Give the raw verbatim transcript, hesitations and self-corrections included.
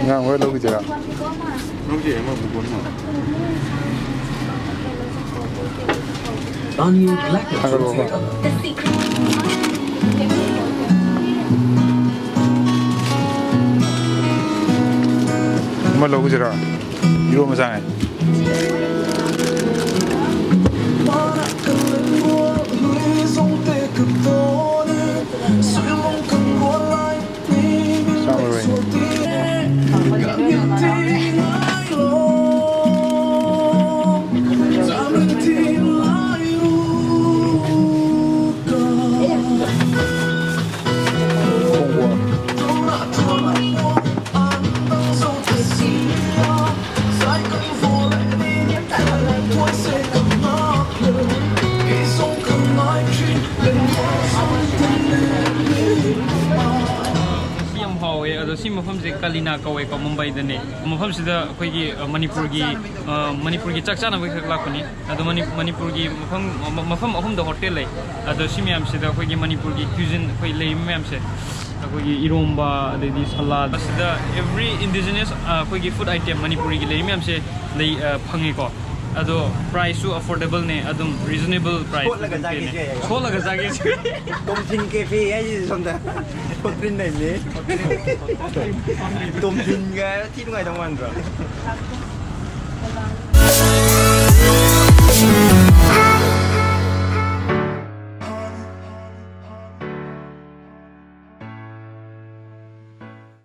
ꯑꯉꯥꯡ ꯍꯣꯏ ꯂꯧꯈꯤꯁꯤꯔꯥ? ꯂꯧꯁꯦ, ꯑꯃ ꯕꯨꯀꯣꯟ ꯑꯃ꯫ Onion black ꯊꯥꯡꯒꯠꯂꯛꯑꯣ, ꯑꯃ꯫ ꯑꯃ ꯂꯧꯈꯤꯁꯤꯔꯥ? ꯏꯔꯣꯝꯕ ꯆꯥꯉꯩ꯫ ꯁꯤ ꯌꯥꯝ ꯍꯥꯎꯋꯦ꯫ ꯑꯗꯣ ꯁꯤ ꯃꯐꯝꯁꯦ ꯀꯂꯤꯅꯥ ꯀꯧꯋꯦꯀꯣ, ꯃꯨꯝꯕꯥꯏꯗꯅꯦ꯫ ꯃꯐꯝꯁꯤꯗ ꯑꯩꯈꯣꯏꯒꯤ, ꯑ, ꯃꯅꯤꯄꯨꯔꯒꯤ, ꯑ, ꯃꯅꯤꯄꯨꯔꯒꯤ ꯆꯥꯛ ꯆꯥꯅꯕꯒꯤ ꯈꯛ ꯂꯥꯛꯄꯅꯤ꯫ ꯑꯗꯣ ꯃꯅꯤ-, ꯃꯅꯤꯄꯨꯔꯒꯤ ꯃꯐꯝ, ꯃ-, ꯃꯐꯝ ꯑꯍꯨꯝꯗ ꯍꯣꯇꯦꯜ ꯂꯩ꯫ ꯑꯗꯣ ꯁꯤ ꯃꯌꯥꯝꯁꯤꯗ ꯑꯩꯈꯣꯏꯒꯤ ꯃꯅꯤꯄꯨꯔꯒꯤ ꯀ꯭ꯌꯨꯖꯤꯟ ꯑꯩꯈꯣꯏ ꯂꯩꯔꯤꯕ ꯃꯌꯥꯝꯁꯦ, ꯑꯩꯈꯣꯏꯒꯤ ꯏꯔꯣꯝꯕ, ꯑꯗꯩꯗꯤ ꯁꯂꯥꯗ, ꯑꯁꯤꯗ every indigenous, ꯑ, ꯑꯩꯈꯣꯏꯒꯤ ꯐꯨꯗ ꯑꯥꯏꯇꯦꯝ ꯃꯅꯤꯄꯨꯔꯤꯒꯤ ꯂꯩꯔꯤ ꯃꯌꯥꯝꯁꯦ ꯂꯩ, ꯑ, ꯐꯪꯉꯦꯀꯣ꯫ ꯑꯗꯣ ꯄ꯭ꯔꯥꯏꯁꯁꯨ ꯑꯦꯐꯣꯔꯗꯦꯕꯜꯅꯦ, ꯑꯗꯨꯝ ꯔꯤꯖꯅꯦꯕꯜ ꯄ꯭ꯔꯥꯏꯁ ꯁꯣꯠꯂꯒ ꯑꯗꯨꯝ ꯆꯥꯒꯦꯁꯨ ꯄꯤꯅꯦ꯫ ꯌꯥꯏꯌꯦꯕ꯫ ꯁꯣꯠꯂꯒ ꯆꯥꯒꯦꯁꯨ ꯌꯥꯏ꯫ ꯇꯣꯝꯊꯤꯟ ꯀꯦꯐꯦ ꯍꯥꯏꯁꯤꯗꯤ ꯁꯣꯝꯗ ꯐꯣꯇ꯭ꯔꯤꯟ ꯂꯩꯕꯅꯤ꯫ ꯇꯣꯝꯊꯤꯟꯒ ꯍꯥꯏꯔ ꯊꯤ ꯅꯨꯡꯉꯥꯏꯗꯧ ꯃꯥꯟꯗ꯭ꯔꯣ?